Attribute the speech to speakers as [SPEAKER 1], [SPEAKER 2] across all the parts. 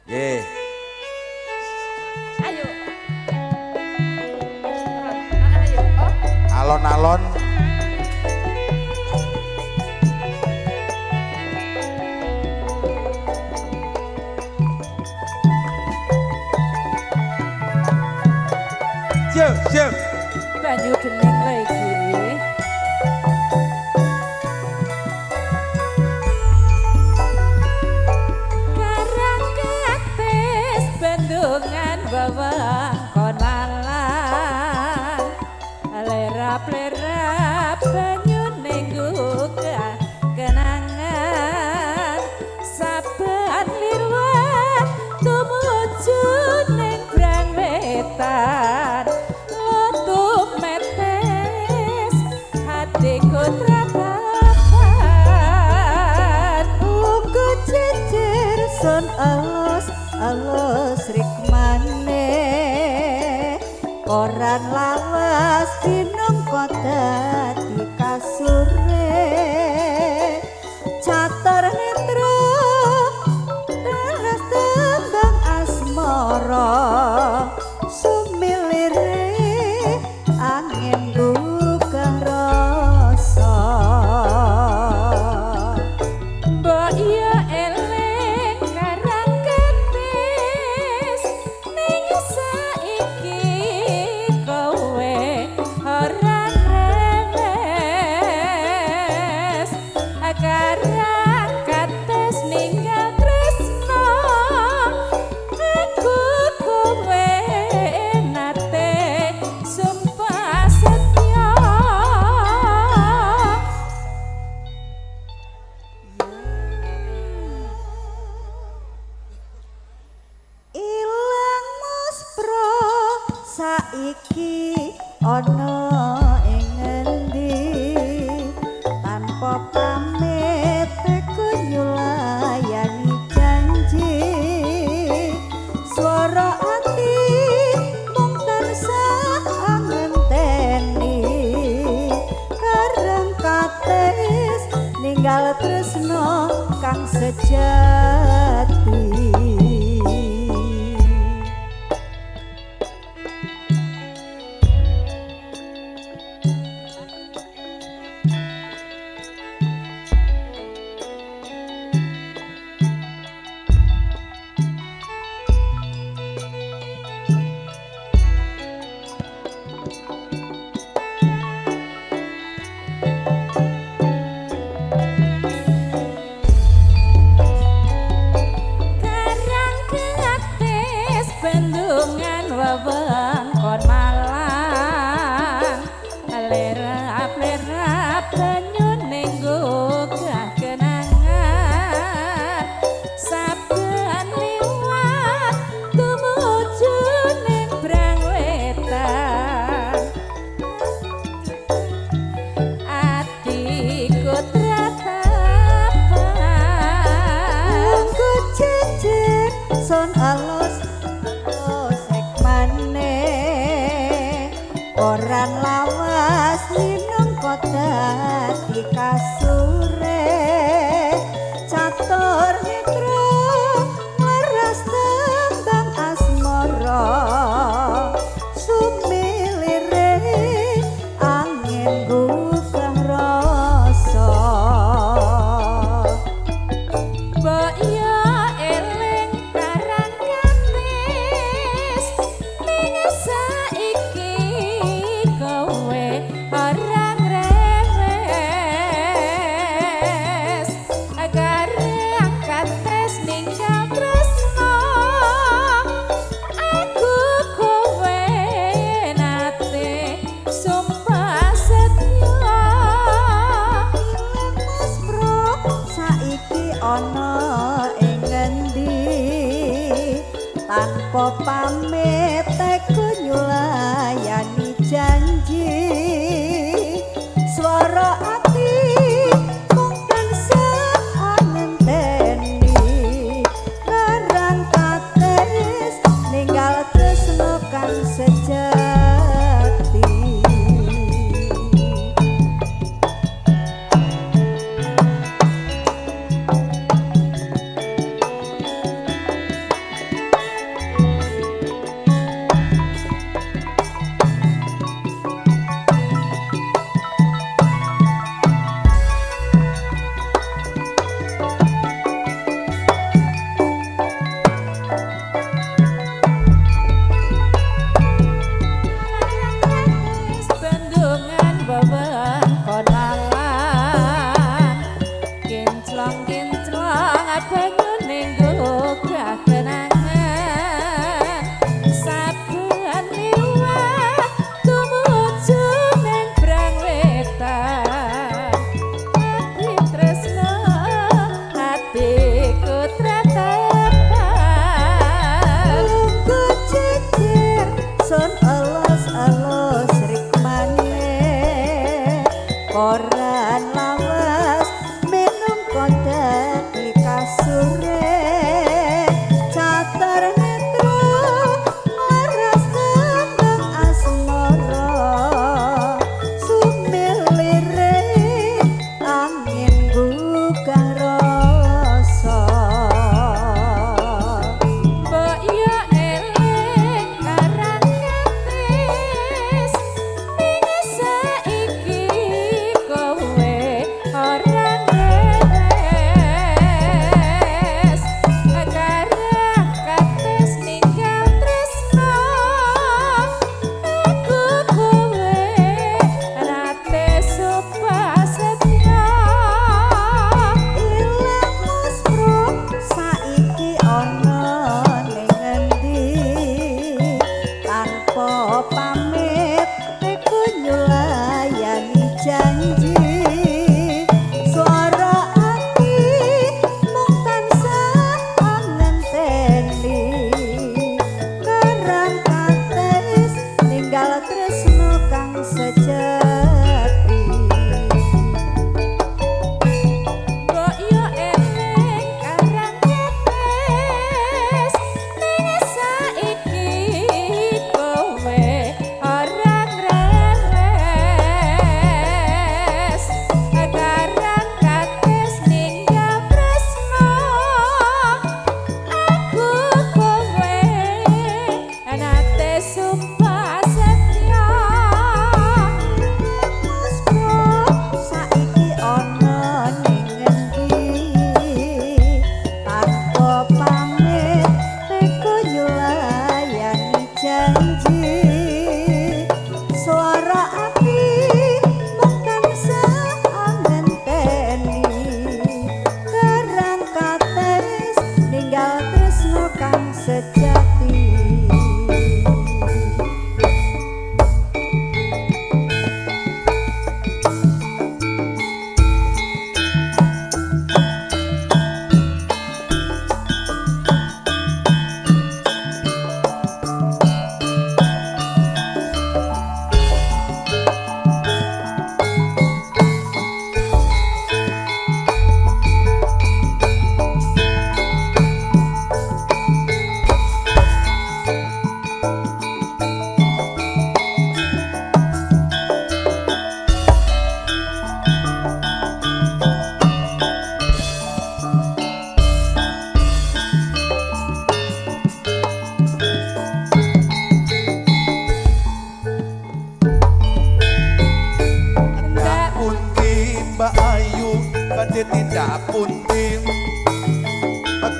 [SPEAKER 1] Nggih.
[SPEAKER 2] Ayo. Ayo.
[SPEAKER 1] Alon-alon. Siap, siap.
[SPEAKER 2] Banyu bening lho iki. Karang kates bendungan wewengkon Malang. Lerap-lerap banyu ning gugah kenangan. Saben liwat tumuju ning Brang Wetan.
[SPEAKER 3] Sun alus alus rikmane koran lawas dinongko dadi kasure catur netra teras tembang asmara sumilire angin gugah rasa.
[SPEAKER 2] Mbok iya eling karang ketis ning saiki kowe ora ngremes. Karang kates ninggal tresno aku kowe nate sumpah setya.
[SPEAKER 3] Ilang muspro saiki ana ing ngendi tanpa pamit aku nyulayani janji swara ati mung tansah ngenteni kareng kates ninggal tresno kang sejati.
[SPEAKER 2] Karang kates bendungan wewengkon Malang lerap-lerap banyu ning gugah kenangan saben liwat tumuju ning Brang Wetan atiku tratapan.
[SPEAKER 3] Ku jejer son alus alus rikmane koran lawas minangka dadi kasure catur netra ngleras tembang asmara sumilire angin gugah rasa.
[SPEAKER 2] Mbok iya eling karang kates ning saiki kowe ora ngremes. Karang kates ninggal tresno aku kowe nate sumpah setya.
[SPEAKER 3] Mas Bro saiki ana ing ngendi tanpa pamit aku nyulayani janji swara ati mung tansah ngenteni karang kates ninggal tresno kang sejati.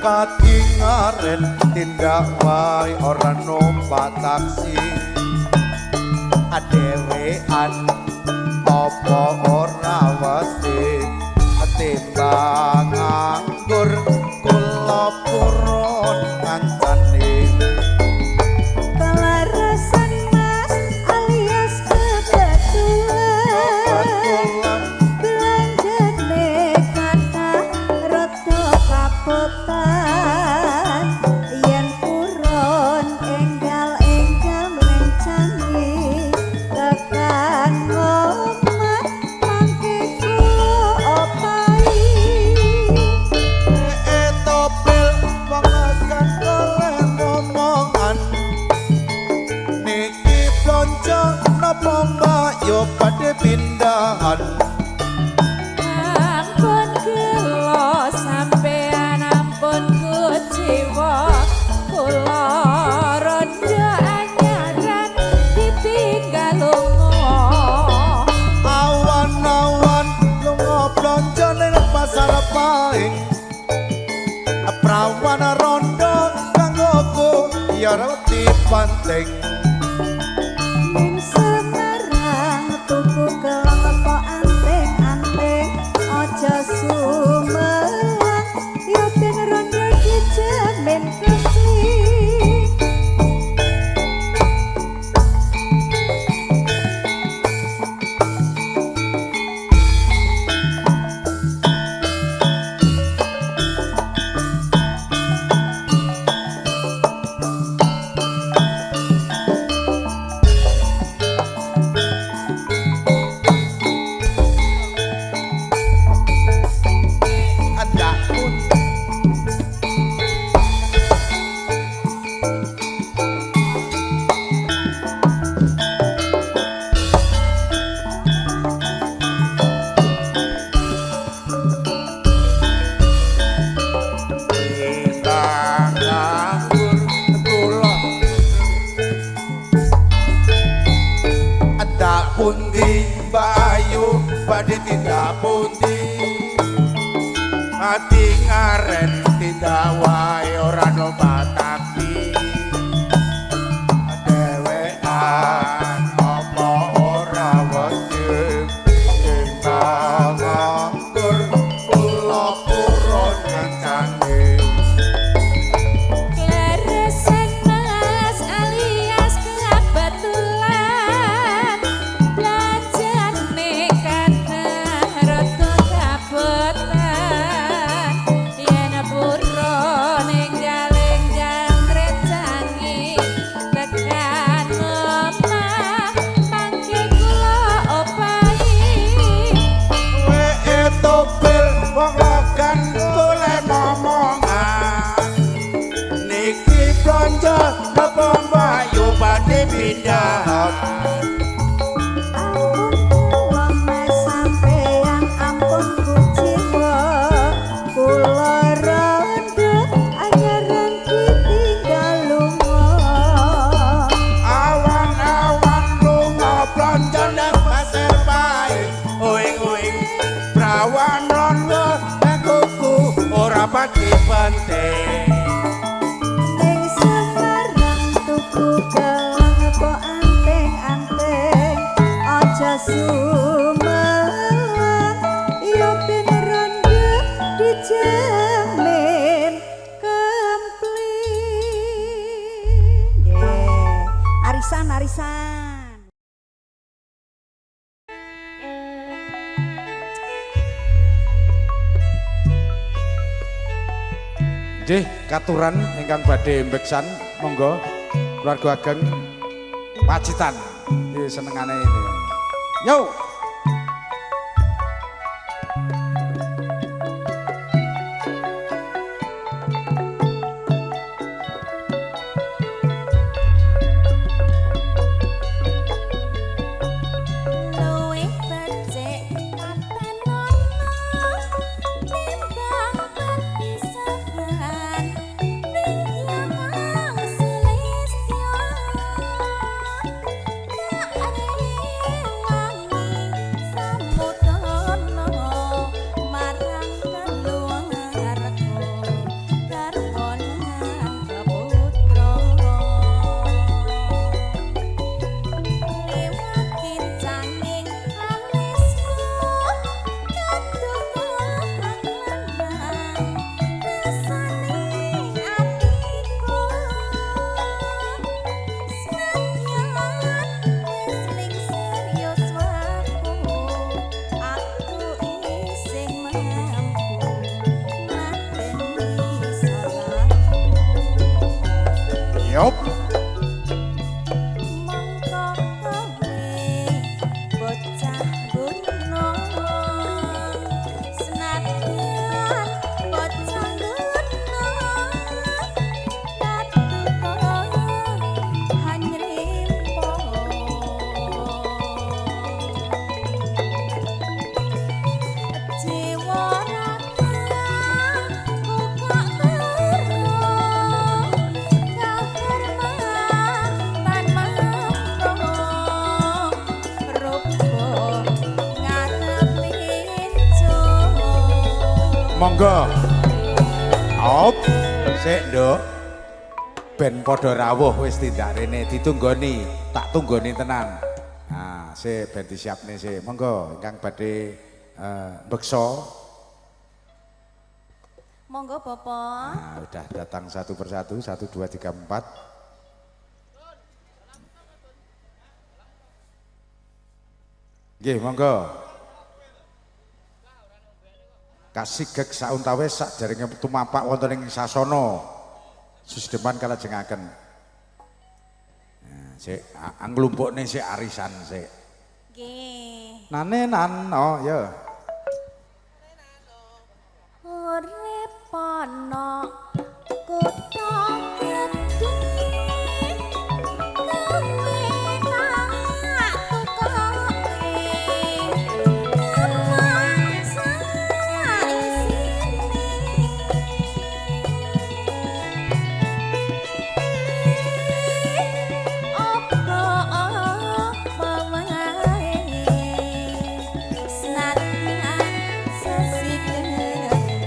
[SPEAKER 1] Katingaren tindak wae ora numpak taksi. Dhewean apa ora wedi timbang nganggur kula purun kancane.
[SPEAKER 3] Kelarasan Mas alias kebetulan, belanjane kathah rada kapotan. Yen purun enggal-enggal mlencani tekan omah mangke kula opahi.
[SPEAKER 1] Etopil wong akan oleh ngomongan niki blonjo napa mbak yo badhe pindahan.
[SPEAKER 2] Ampun gelo sampean ampun kuciwa kula rondo anyaran ditinggal lunga.
[SPEAKER 1] Awan-awan lunga blonjo ning pasar Pahing, prawan rondo kanggoku ya roti panting.
[SPEAKER 3] Ning Semarang tuku kelopo anting-anting, aja sumelang yo ben rondo dijamin kempling.
[SPEAKER 1] Ada pun timbang nganggur kula ada pundi Mbak Ayu badhe tindak pundi. Ati ngaren tindak wae ora numpak taksi. Dhewean apa ora wedi timbang nganggur kula purun ngancane.
[SPEAKER 2] Kleresan Mas alias kebetulan, belanjane kathah rada kabotan. Yen purun enggal-enggal ngrecangi tekan omah mangke kula opahi.
[SPEAKER 1] Weke topel wong logan golek momongan niki blonjo napa mbak yo badhe pindahan.
[SPEAKER 3] Ampun kula Mas sampeyan ampun kuciwa kula rondo anyaran ditinggal lunga.
[SPEAKER 1] Awan-awan lunga blonjo nang pasar Pahing, uing-uing prawan rondo kanggoku ora pati penting.
[SPEAKER 3] Ning Semarang tuku gelang apa anting-anting, aja sumelang yo ben rondo dijamin kempling. Nggih, arisan arisan.
[SPEAKER 4] Nggih, katuran ingkang badhe mbeksan monggo keluarga ageng Pacitan. Iki senengane ini. Yo.
[SPEAKER 2] Luwih becik patenono timbang perpisahan ning kang sulistya tak rewangi.
[SPEAKER 4] Yop.
[SPEAKER 2] Mongko kowe bocah gunung, senadyan bocah gunung katuko hanyrimpo. Jiwa raga kok turu kahormatan mamro rupa ngarepin.
[SPEAKER 4] Monggo. Op. Sik, Nduk. Ben padha rawuh wis tindak rene ditunggoni, tak tunggoni tenan. Nah, sik ben disiapne sik. Monggo ingkang badhe beksa.
[SPEAKER 2] Monggo Bapak.
[SPEAKER 4] Nah, udah datang satu persatu, 1 2 3 4. Nggih, monggo. Kasigek sauntawis sakderenge tumapak wonten ing sasana susdeman kalajengaken. Nah, sik nglumpukne sik arisan sik.
[SPEAKER 2] Nggih.
[SPEAKER 4] Nane nan oh ya.
[SPEAKER 2] Urip ana kutha gedhe kowe tak tukoke omah saisine. Apa-apa wae senadyan sesideman.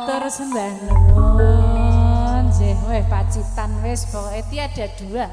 [SPEAKER 5] Matur sembah nuwun. Nggih, weh Pacitan wis pokoke tiada dua.